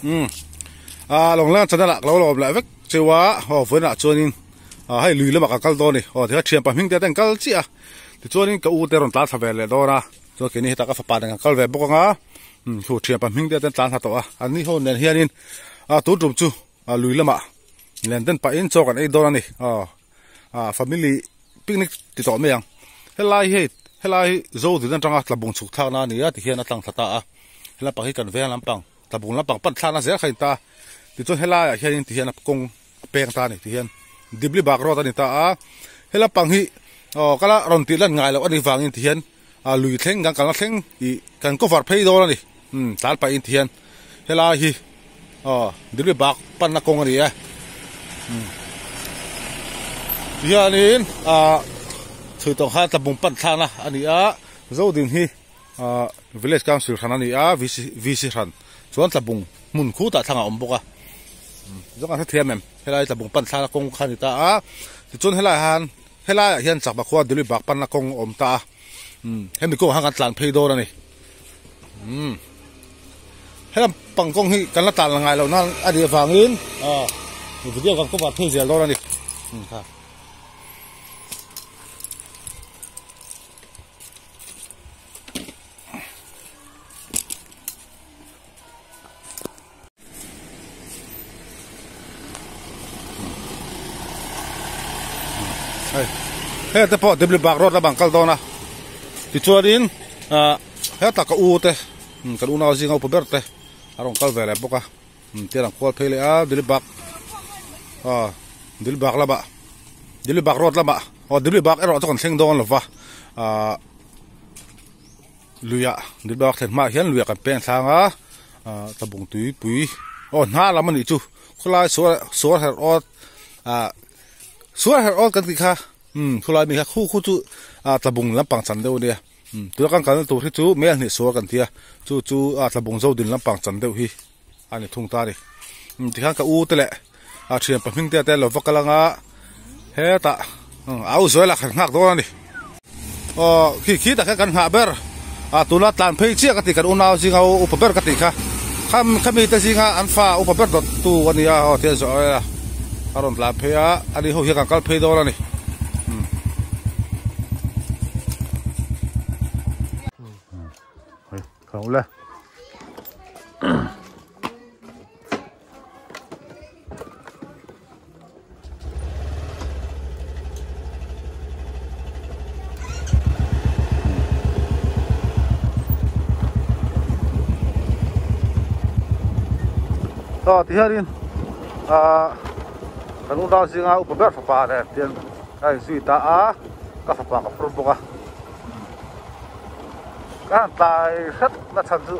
Um ah Lawnglang channel ah ka lo lawm leh vek cheu a aw vawiinah chuanin ah hei lui lamah ka kal dawn a ni aw tikha thian pahming te ten kal chiah a tichuanin ka u te rawn tlan thla ve leh dawn a chuan keini hetah ka fapa nen kan kal ve bawk ang a um chu thian pahming te ten tlan thla tawh a an ni ho nen hianin ah tun tum chu ah lui lamah len den pahin chaw kan ei dawn a ni aw ah family picnic ti tawh mai ang helai hi hei helai hi zo din atanga tlabung chhuk thlakna a ni a tihian a tlang thla ta a helai pang hi kan veng lampang tlabung lampang pan thlakna zel kha a ni ta a tichuan helaiah hianin tihian a kawng a peng ta a ni tihian dibli bak road a ni ta a helai pang hi aw kala rawn tih lan ngai loh a nih vangin tihian ah lui thleng kan kalna thleng ih kan cover phei dawn a ni umm tlan pahin tihian helai hi aw dibli bak panna kawng a ni e umm tihianin ah chhui tawng khan tlabung pan thlakna a ni a zodin hi ah village council hran a ni a vc vc hran chuan tlabung hmun khutah thlangah a awm bawk a zawng an hrethiam em helai tlabung pan thlakna kawng kha a ni ta a tichuan helai han Helaiah hian chakma khua Delhi bak panna kawng a awm ta a, umm hemi kawngah khan kan tlan phei dawn a ni. Umm helam pang kawng hi kan la tlan la ngai loh nan a nih avangin aw video kan cover phei zel dawn a ni. Umm kha. Hei hei te pawh Dibli bak road lamah an kal dawn a tichuanin ah hetah ka u te kan unau zinga upa ber te a rawn kal ve leh bawk a tian an kual phei leh a Dibli bak ah Dibli bak lamah Dibli bak road lamah aw Dibli bak erawh chu kan thleng dawn lova ah. Luiah Dibli bak thlen hmaah hian luiah kan peng thlang a ah tlabung tuipui aw hna lam a nih chu khawlai suar suar herh awt ah suar herh awt kan tih kha umm khawlai mi kha khu khu chu ah tlabung lampang chan deuh a nia umm tuna kan kalna tur hi chu mel hnih suar kan tia chu chu ah tlabung zo din lampang chan deuh hi a ni thung ta a ni umm tikhan ka u te leh a thian pahming te te lo va kal anga hetah au zual a khan nghak dawn a ni aw khi khi tak hian kan nghah ber a tuna tlan phei chiah ka tih kan unau zinga upa ber ka tih kha kham khami te zinga an fa upa ber dawt tu a nia aw tian zawh a a rawn tlan phei a ani ho hian kan kal phei dawn a ni. Aw tihianin ahh kan unau zinga upa ber fapa nen hian a inzui ta a ka fapa ka phur bawk a. Ka han tlai hret na chhan chu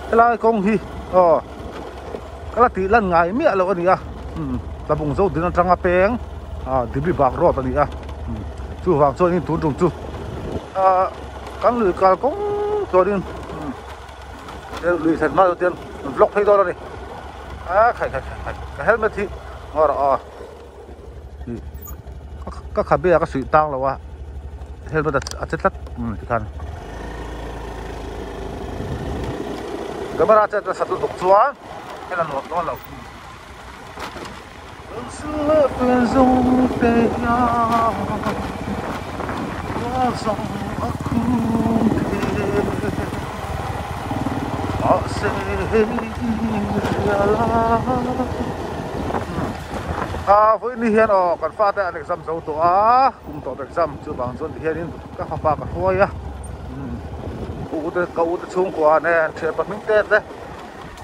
helai kawng hi aw ka la tih lan ngai miah loh a ni a umm tlabung zo din atanga peng ah dibli bak road a ni a umm chuvang chuanin tun tum chu ah kan lui kal kawng chuanin umm lui thlen hma chuan vlog phei dawn a ni a khai khai khai ka helmet hi ngaw rawh aw. Ka khabe ah ka suih tang lo a helmet a che tlat tikhan camera chet nasat lutuk chuan en a nuam dawn lo. A vawiin hian aw kan fate an exam zo tawh a kum tawp exam chuvang chuan tihianin ka fapa ka hruai a ka u te ka u te chhungkua nen thianpa hming te te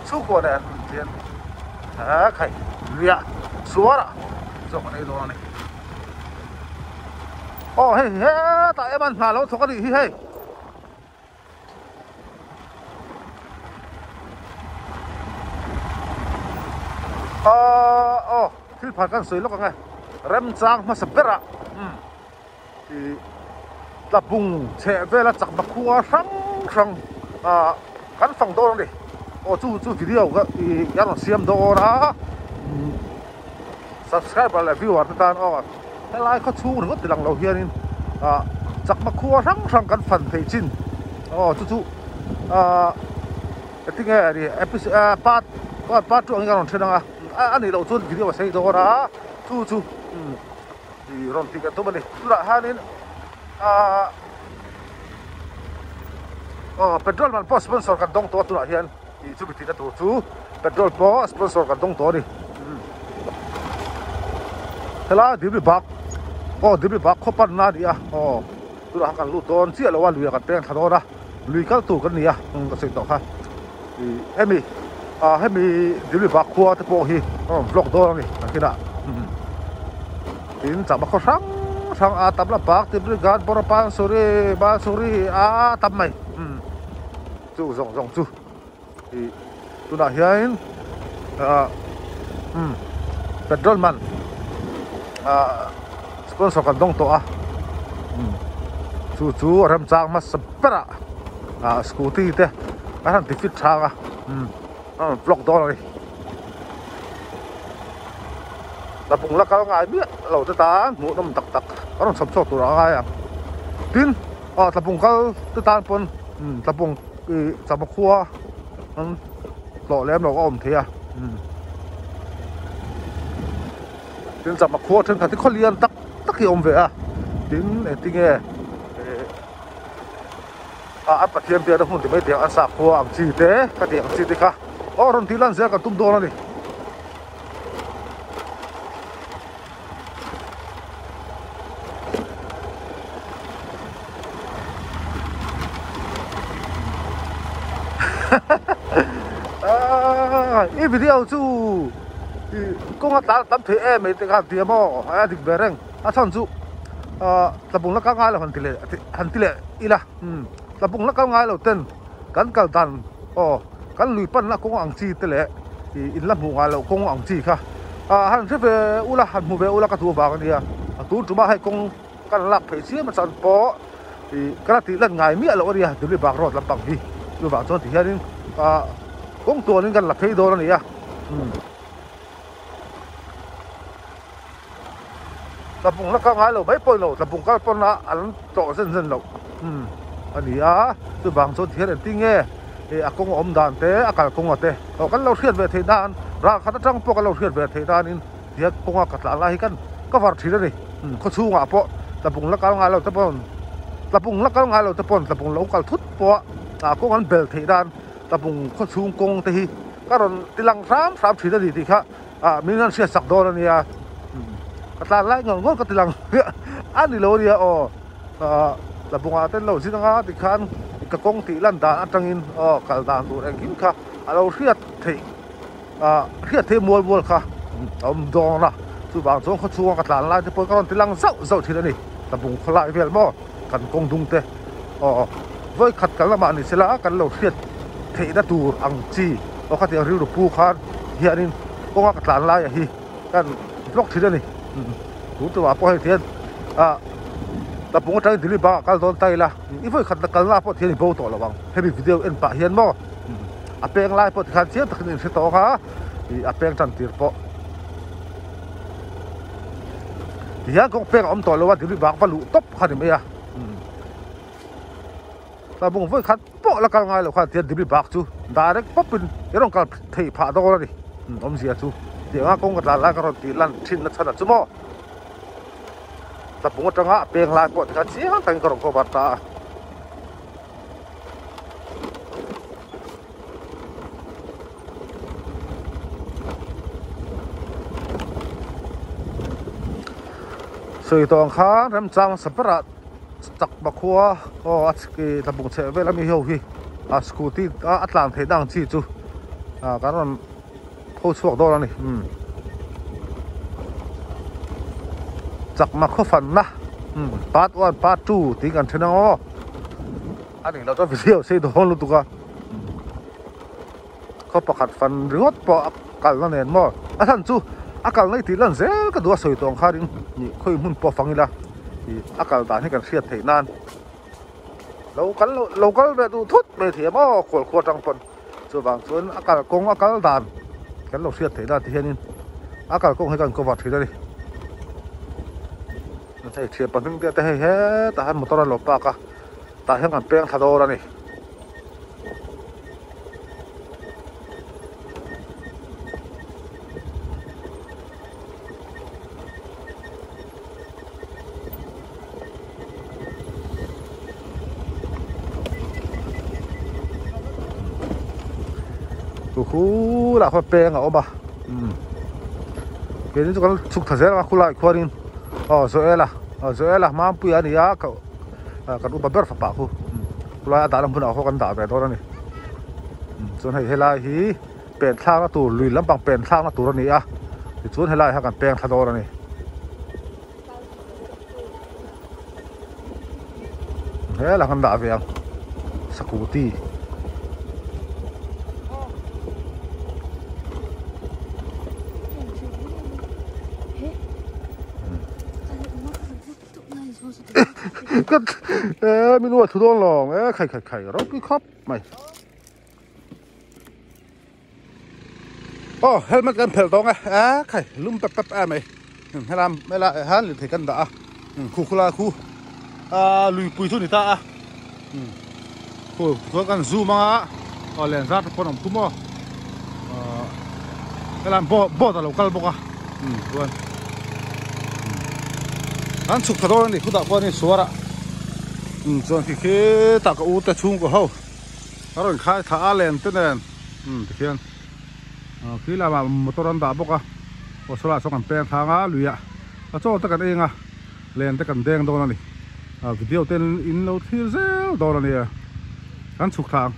chhungkua nen tihian he khai riah suar ah zawk an ei dawn a ni aw hei hetah em an hna lo thawk a nih hi hei. Aaa aw thil phar kan sawi lawk ang e remchang hmasa berah umm ih tlabung chheh vela chakma khua hrang hrang ah kan fang dawn a ni aw chu chu video ka ih ka rawn siam dawn a umm subscriber leh viewer te tan aw helai khaw chhung ringawt ti lang lo hianin ah chakma khua hrang hrang kan fan theih chin aw chu chu. Ahh engtinge ni episode ahh part one part two angin ka rawn then ang a, a nih loh chuan video a sei dawn a, chu chu umm ih rawn tih kan tum a ni. Tunah hianin ahh aw petrol man pawh sponsor kan dawng tawh a tunah hian ih chumi tihna tur chu petrol pawh sponsor kan dawng tawh a ni. Helai Dibri bak aw Dibri bak khaw panna a ni a aw. Tunah khan kan lut dawn chiah lo a, lui ah kan peng thla dawn a, lui kal tur kan ni a, ka sawi tawh kha. Ih hemi ah hemi Dibri Bak khua te pawh hi a rawn vlog dawn a ni nakinah. Tin chakma khaw hrang hrang a tam la bak Dibri Ghat Bora Pansuri Bansuri a tam mai chu zawng zawng chu ih tunah hian ah petrol man ah sponsor kan dawng tawh a chu chu a remchang hmasa ber ah ah scooty te a han ti fit thang a a rawn vlog dawn a ni tlabung la kal ngai miah lo te tan hmuh nawm tak tak a rawn chhawp chhuak tur a ngai ang tin ah tlabung kal te tan pawn tlabung ih chama khua an tlawh lem lo a awm thei a tin chama khua thenkhat hi khaw lian tak tak hi a awm ve a tin engtinge ih ah an pathian biakna hmun ti mai thei ang an sakhua ang chi te ka tih ang chi te kha aw rawn tih lan zel kan tum dawn a ni. I video chu kawng a tlan tam thei em mai te khan ti a maw a dik ve reng a chhan chu tlabung la kal ngai lo han ti leh han ti leh ila tlabung la kal ngai lo ten kan kal dan aw kan lui panna kawng ang chi te leh ih in la hmuh ngai loh kawng ang chi kha ah han hre ve ula han hmu ve ula ka duh vang a nia a tun tumah hei kawng kan lak phei chiam a chan pawh ih ka la tih lan ngai miah loh a nia Delhi bak road lampang hi chuvang chuan ti hianin ah kawng tuanin kan la phei dawn a ni a umm tlabung la kal ngai lo mai pawh ni lo tlabung kal pawn a an tlawh zen zen loh umm a ni a chuvang chuan ti hian engtin nge ih a kawng awm dan te a kal kawng a te aw kan lo hriat ve theih nan ral khat atang pawh kan lo hriat ve theih nanin ti hian kawng a ka tlan lai hi kan cover thin a ni umm khaw chhungah pawh tlabung la kal ngai lo te pawn tlabung la kal ngai lo te pawn tlabung lo kal thut pawh a ah kawng an bel theih nan tlabung khaw chhung kawng te hi ka rawn ti lang hram hram thin a ni tih kha ah min an hriat sak dawn a nia ka tlan lai ngawr ngawr ka ti lang a ni lo a nia aw ah tlabungah te an lo zin anga tikhan ka kawng tih lan dan atangin aw kal dan tur engkim kha a lo hriat theih ah hriat theih mual mual kha a awm dawn a chuvang chuan khaw chhunga ka tlan lai te pawh ka rawn ti lang zauh zauh thin a ni tlabung khawlai vel maw kan kawng dung te aw vawi khat kal lamah ni sela kan lo hriat theihna tur ang chi aw khatiang rilru pu khan hianin kawnga ka tlan lai a hi kan vlog thin a ni tun tumah pawh hei hian ah tlabung atangin Delhi bangah kal dawn ta ila i vawi khat kalna pawh thian i bo tawh lo ang hemi video en pah hian maw. A peng lai pawh tikhan chiang takin in hre tawk a, ih a peng tan tir pawh tihian kawng peng a awm tawh lo a dili bak va luh tawp kha ni mai a tlabung vawi khat pawh la kal ngai lo khan tihian dili bak chu direct pawp in i rawn kal theih phah dawn a ni awmzia chu tianga kawng ka tlan lai ka rawn tih lan thin na chhan ah chu maw tlabung atanga a peng lai pawh tikhan chiang takin ka rawn cover ta a. Sawi tawh ang khan remchang hmasa berah chakma khua aw a ih tlabung chheh vel ami ho hi a scooty a tlan theihna ang chi chu ah kan rawn tho chhuak dawn a ni umm chakma khaw fanna umm part one part two tih kan then ang aw a nih loh chuan video sei dawn lutuk a khaw pakhat fan ringawt pawh a kalna nen maw a chhan chu a kalna i tih lan zel ka duh a sawi tawh ang khanin ih khawi hmun pawh fang ila ih a kal dan hi kan hriat theih nan lo kal lo kal ve duh thut mai thei a maw khual khua atang pawn. Chuvang chuan a kalkawng a kal dan kan lo hriat theih dan ti hianin a kalkawng hi kan cover thin a ni. Hei thian pahnih te te hei hetah hian motor an lo park a tah hian kan peng thla dawn a ni. Khu khulah khuan peng a awm a umm keini chu kan chhuk tha zel ang a khulaiah khuanin aw Joel-a aw Joel-a Mampuia a ni a kan upa ber fapa khu khulai a dahna hmunah khaw kan dah ve dawn a ni chuan hei helai hi pen thlakna tur lui lampang pen thlakna tur a ni a tichuan helai hian kan peng thla dawn a ni. Helai kan dah ve ang sakuti. E min uai thu dawn lawng e khai khai khai ropui khawp mai aw helmet kan phelh tawng e a khai lum pep pep em mai helam helaiah hian lirthei kan dah a khu khulai khu a luipui chu a ni ta a khu khuan kan zoom ang a aw len zar te pawh an awm khum aw helaiah boat a lo kal bawk a chuan an chhuk thla dawn a ni khutah khuanin suarah chuan khi khitah ka u te chhungkaw ho. A rawn khai thla a len te nen umm tikhian ah khi lamah motor an dah bawk a aw saw lah saw kan peng thlang a luiah a chaw te kan eng a len te kan deng dawn a ni ah video te in lo thlir zel dawn a nia kan chhuk thla ang.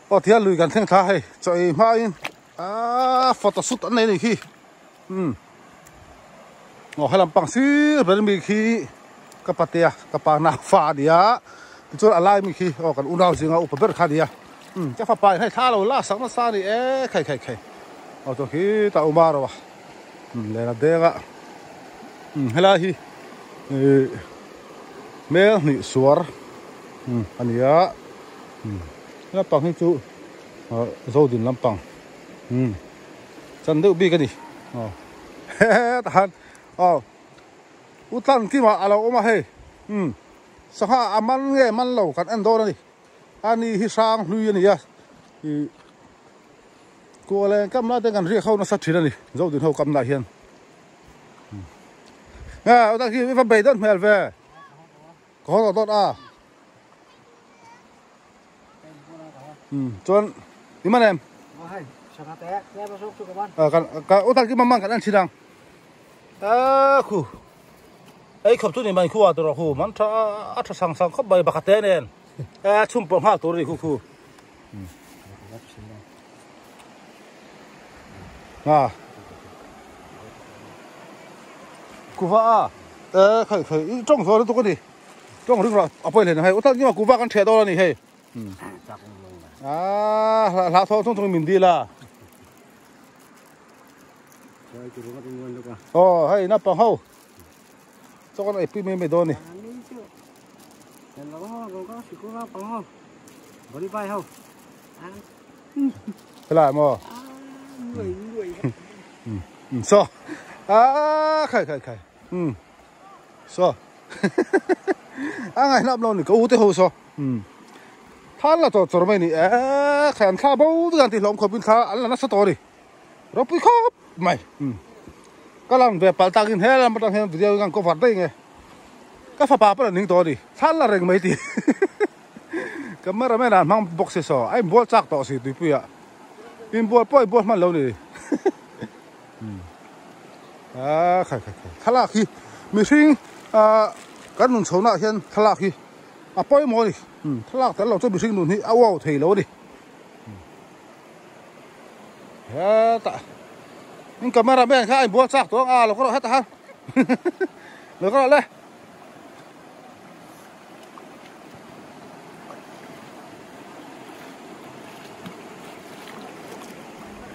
Aw thian lui kan thleng thla hei chaw ei hmain aaa photo shoot an nei a nih khi umm aw helam pang sir ber mi khi ka patea ka pa nau fa a ni a tichuan a lai mi khi aw kan unau zinga upa ber kha a ni a umm ka fapa in hei thla lo la sak nasa a ni e khai khai khai aw chuan khitah a awm a ro a. Lehla deng a helai hi ih hmel hnih suar a ni a lampang hi chu zodin lampang chan deuh bik a ni hetah hian aw u tlang kimah a lo awm a hei sangha a man nge man lo kan en dawn a ni ani hi hrang hlui a ni a ih. Kualeng kam lai te kan riak ho nasa thin a ni Zodin ho kam lah hian nge utak hi i va bei dawt hmel ve ka haw dawt dawt a chuan i man em kan utak hi man kan en thin ang a khu ei khawp chu ni mai khu a tur khu man tha a tha sang sang khawp mai pakhat te nen a chhum pawh nghal tur a ni khu khu. À. Kuva a. E khai khai i tong zo tu ko ni. Tong ring ra apoi le hei. Utal ni ma kuva kan the do ni hei. À la tho thong thong min di la. Oh hei na pang ho. Cho con ai pi me me do ni. Helai maw? So. A khai khai khai. Um. So. A ngaihnawm lo ni ka u te ho saw. Umm thla la chawr chawr mai ni e khai an thla bo vek ang tih hlawm khawpin thla an la nasa tawh a ni. Ropui khawp mai. Umm ka lang ve palh takin he lam atang hian video hi ka han cover daih nge. Ka fapa pawh a ning tawh a ni. Thla la reng mai tih. Cameraman ah hmang bawk si saw a inbual chak tawh si tuipuiah. Inbual pawh inbual hman lo ni. A khai khai khai thlalak hi mihring ah kan nun chho nah hian thlalak hi a pawimawh a ni thlalak tel lo chuan mihring nun hi a uau thei lo a ni hetah in camera man kha a inbual chak tawh ang a lo ka rawh hetah khan lo ka rawh le.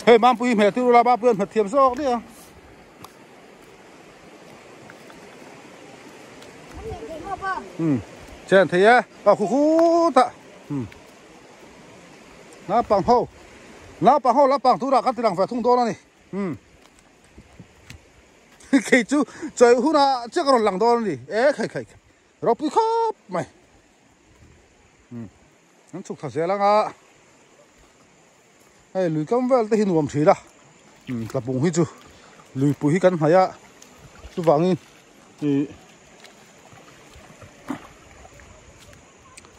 Hei Mampui hmel tir ula Mampui an hmet thiam zawk nia. Um chen thei e a khu khu ta um naupang ho naupang ho lampang turah kan ti lang ve thung dawn a ni um kei chu chawi hunah chiah ka rawn lang dawn a ni e khai khai ropui khawp mai um an chhuk thla zel anga hei lui kam vel te hi nuam thin a um tlapung hi chu luipui hi kan hnaih a chuvangin ih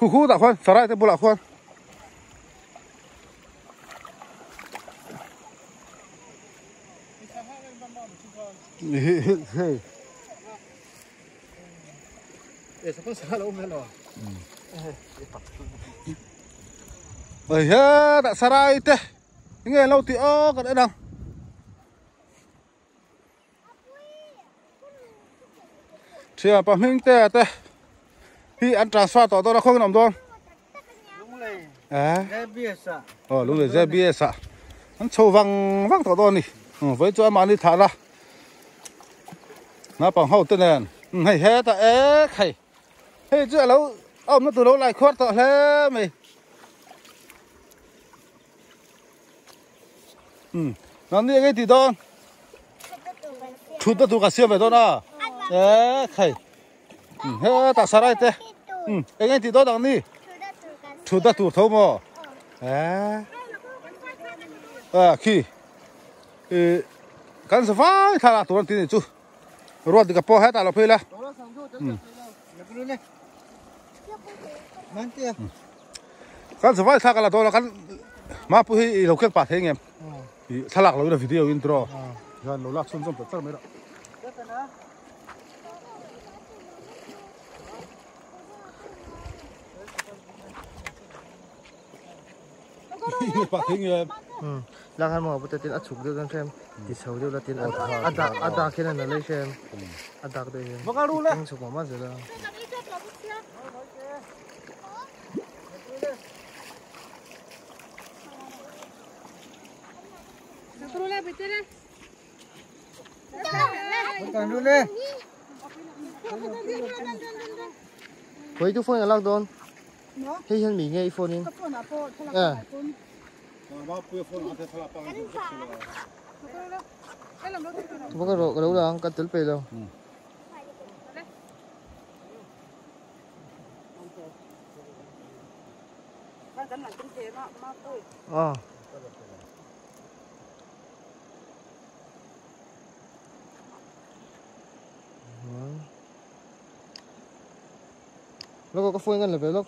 khu khu tah khuan sarai te bulah khuan. Ôi he đã sarai te nghe lâu thì ơ còn đây nào thiam pa hming te te hi an transfer tawh dawn a khaw in awm dawn aw lunglei JBS ah an chho vang vang tawh dawn a ni vawi chu amahni thah la naupang ho te nen hei hetah ek hei hei chu alo a awmna tur lo lai khuar tawh hle mai nang ni enge tih dawn thutna tur ka siam ve dawn a ek hei hetah sarai te enge tih dawn ang ni thutna tur tho maw eh khi kan sa vai thlalak tur an ti ni chu ruat dika pawh hetah lo phei la kan sa vai thlak a la dawn a kan mapu hi i lo kek pah thei ngem i thlalak lo in a video in draw hian lo lak chhunzawm tak tak mai rawh. Lak han maw pute tin a chhuk deuh dawn hrem ti chho deuh la tin a dak a dak hian a la lei hrem a dak deuh hian eng chhuk mah mah zel a. Khawi tu phone a lak dawn? Hei hian mi nge i phone in? Eh. Va ka rawh ka lo la ang ka tel peih lo. Ah. Lok ka phone ngan la ve lok.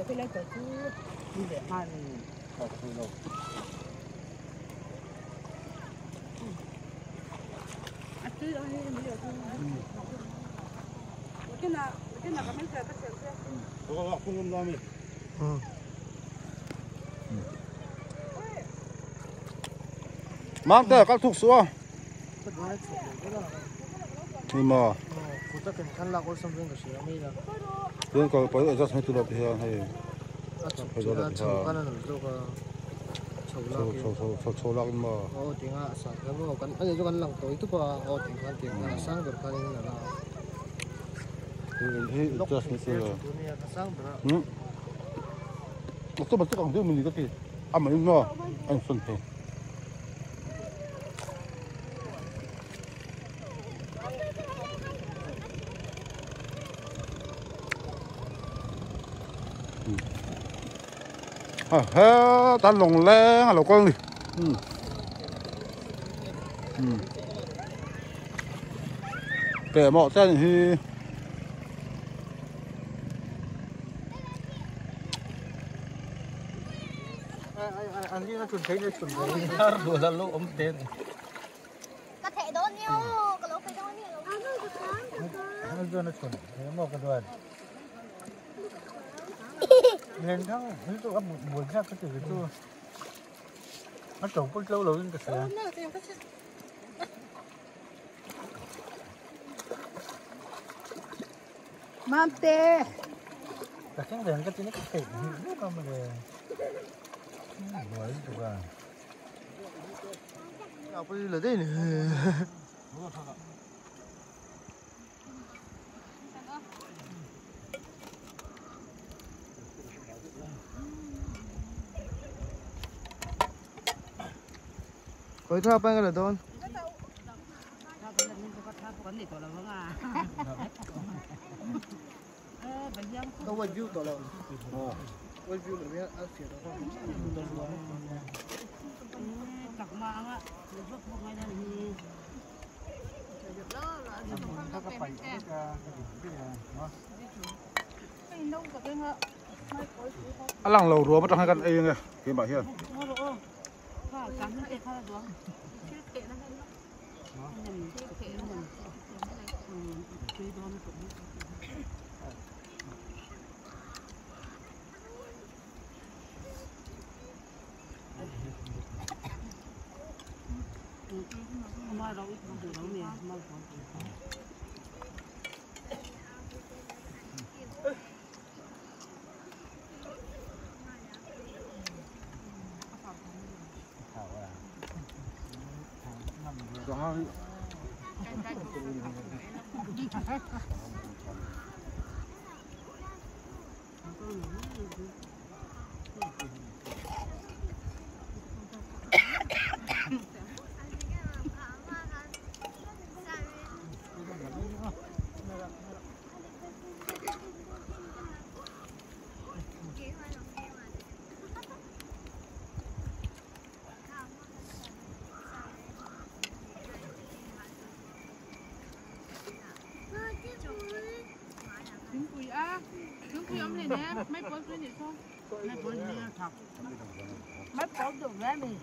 Cái lấy tờ chú đi để ăn. Cái nào cái mấy cái cái mang tới các thuốc sữa nhưng mà 그런 거 벌써 adjustment 들어 해야 해. 저 뭐. 어, 내가 사. 뭐 간 아니 저간 lang to itu pa oh tingkan tingkan sang berkali na la. 이 adjustment 들어. sang ber. 응. 또 맞다 강 되면 이렇게 아마 이거 안 선택. À, ha, ta lồng leng à con đi. Để mọ tên thì anh đi nó chuẩn thấy nó chuẩn thấy. Rồi là lúc ống tên. Có thể đó nhiêu, có lúc phải đó nhiêu. Nó nó chuẩn, nó mọ cái đoàn. Lên thang, nó gặp một buổi ra cái từ cái tôi. Nó trồng có lâu lâu cái sao. Mam tê. Cái này cái nó cái nó mà mình. Rồi chúng ta. Apa là đây nè. Có thao bao nhiêu là? Đâu quay view đó là. Quay view là biết ăn xỉa đó không? Ăn lăng lầu rùa bắt trong hai con ấy nghe, cái bảo hiền. Mấy bỏ được ra mình.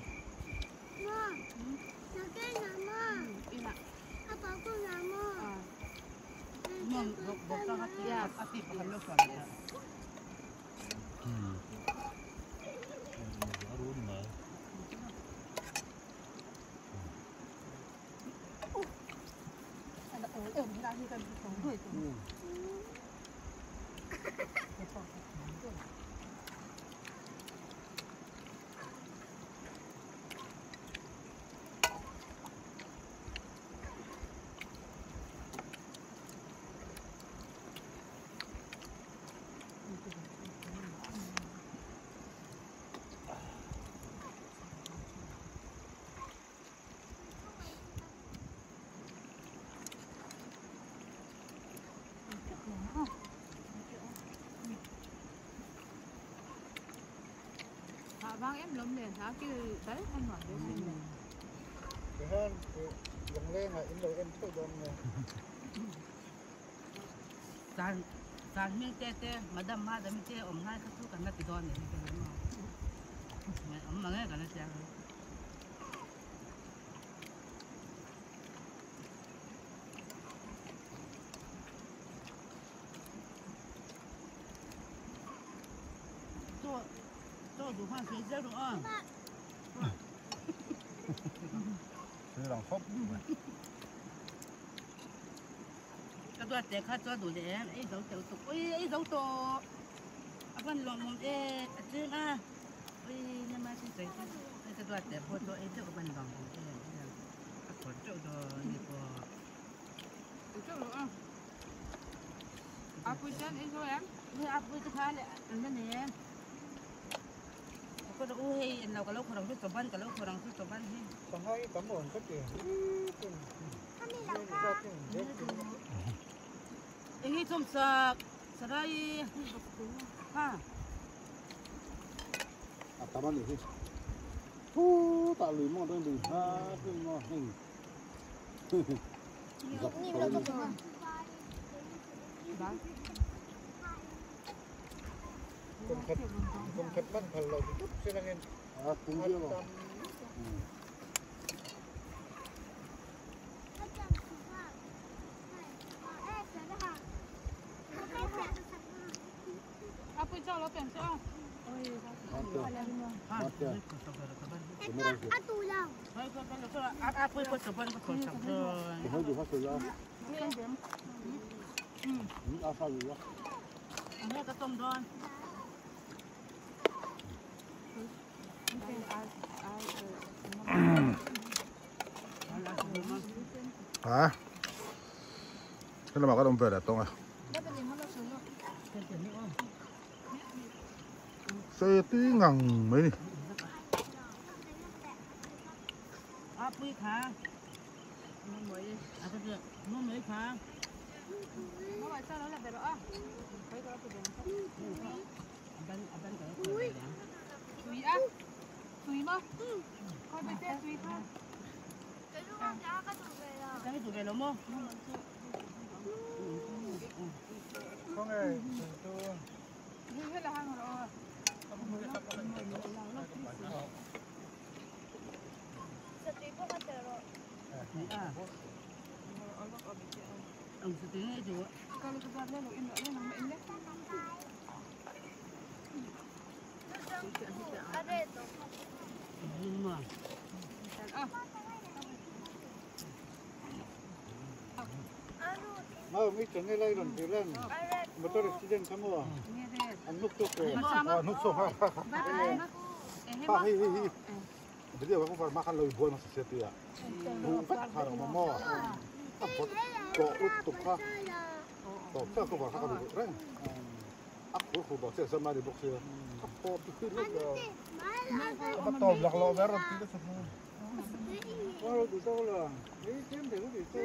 Vâng em lấm liền tháo cái đấy anh hỏi đấy xin này. Cái hơn lồng lên là em đầu em thôi đòn này. Tan Sang hming te te madam ma dami te awm lai kha chu kan la ti dawn ni ka ring a. Awm mang e kan la tia. Chaw chaw duh khan sawi zel rawh a. Sawi lang khawp mai. Ka duat teh kha chuan duh leh em ei zo teuh tuk ui ei zo tawh a van lawmawm e a cheng a ui nama chu sawi chu hei ka duat teh pawh chu ei teuh a van lawmawm em em a khawr teuh dawn ni pawh. Ei teuh lo a a pui chuan ei zo em? Hei a pui te kha leh an la nei em? Ka u hei en lo ka lo khawr ang chu chawban ka lo khawr ang chu chawban hi. Sangha hi tam awm ka ti. Eng hi chawmsak sarai ha. A tam a ni hi. Thu tah lui mawng atangin lui hma hlim maw heng. Zak tho ni. Kum khat kum khat man phal lo ti tup se langin. A pung viau ang. A helamah kan awm ve leh tawng a sei tui ngang mai ni. Mau mi chang lai ron ti lan motor accident kha maw an nuk chuk ve nuk chuk ha ha ha hi hi hi video ka kong ma khan loi buai ma se tia bu vek kha rong ma maw a bot to ut tuk kha to cha ko ba kha ka bu reng a khur khur ba che sama ni bok sia a pop ti khir lo a tom lak lo ber ti ta Wa lo du to la ei kem de lu to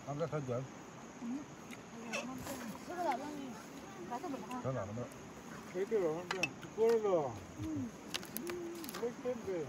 Ăn cái thân vậy? Thế nào nữa? Thế cái rồi không chưa? Cô rồi. Lấy thêm về.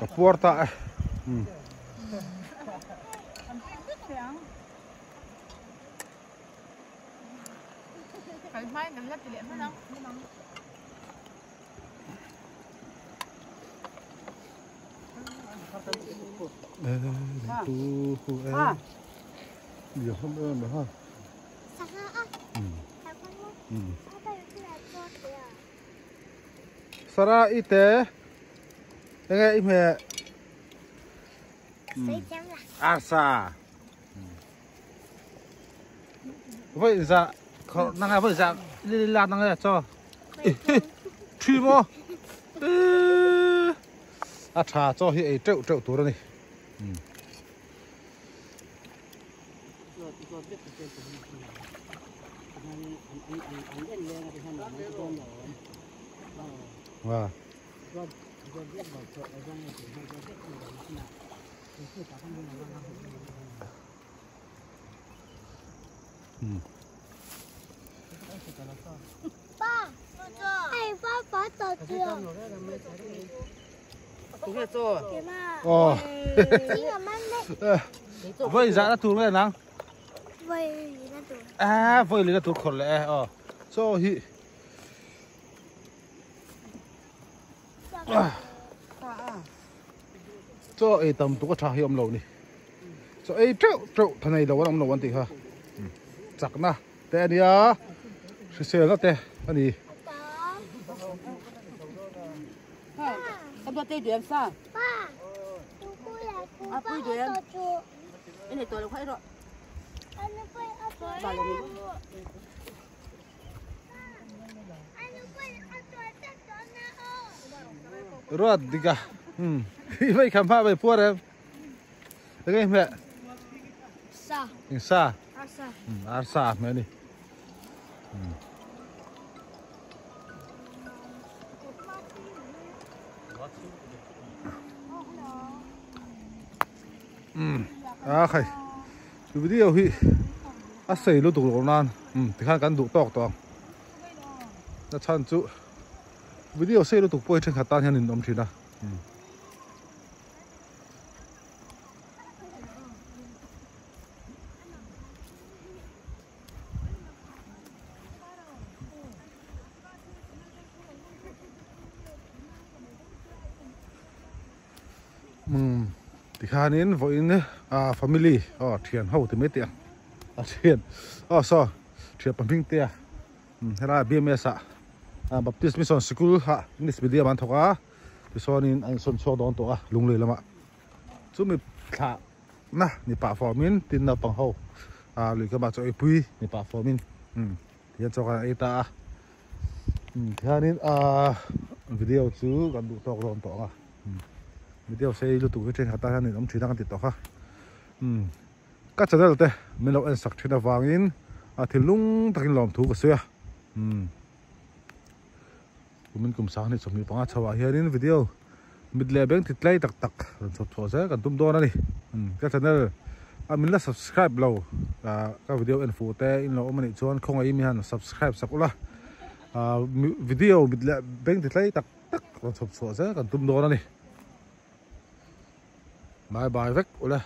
Ka puar ta e. Sara ite nghe im he arsa vậy dạ năng ai vậy dạ đi làm năng ai cho truy mo à trà cho hi trệu trệu tuổi rồi này. Wow. Ba, ai ba ba tổ trưởng. Ồ. Vậy dạ đã tụt rồi nắng. Vậy là tụt. À, vậy là tụt khổ lẹ. Ờ. Cho hi. Cho ấy tầm tụ có trà hiểm lâu nè, cho ấy trâu trâu thằng này đâu có ông lâu ăn thì ha, chặt na, té đi á, xe xe nó té, anh đi. Ruột đi cả, vậy khám phá về pua em, cái mẹ, sa, sa, arsa, arsa mẹ đi. À khai, cái video hi, à xây luôn tụ nan, thì khán cắn đủ tọt tọt, nó chan chú. Video xây luôn tụ bôi trên khát tan hiện hình ông chị na. Umm tikhanin vawiin ah family aw thian ho ti mai teh ang a thian aw saw thian pahming te a umm helai BMS ah ah Baptist Mission Sikul ah English medium an thawk a tichuanin an insawn chhuak dawn tawh a lunglei lamah chumi thlah na ni pah fawmin tin naupang ho ah lui kamah chaw eipui ni pah fawmin umm tihian chaw khan an ei ta a umm tihianin ah video chu kan duh tawk dawn tawh ang a. Video sei lutuk hi thenkhat tan hian ninawm thin a kan ti tawh kha. Umm ka channel te min lo en sak thin avangin a thinlung takin lawmthu ka sawi a. Umm kumin kum sang hnih 25 chho ah hianin video mit leh beng ti tlai tak tak rawn chhawp chhuah zel kan tum dawn a ni. Umm ka channel a min la subscribe lo ah ka video en fuh te in lo awm anih chuan khawngaih mi hian subscribe sak ula ah video mit leh beng ti tlai tak tak rawn chhawp chhuah zel kan tum dawn a ni. Bye bye vek ule.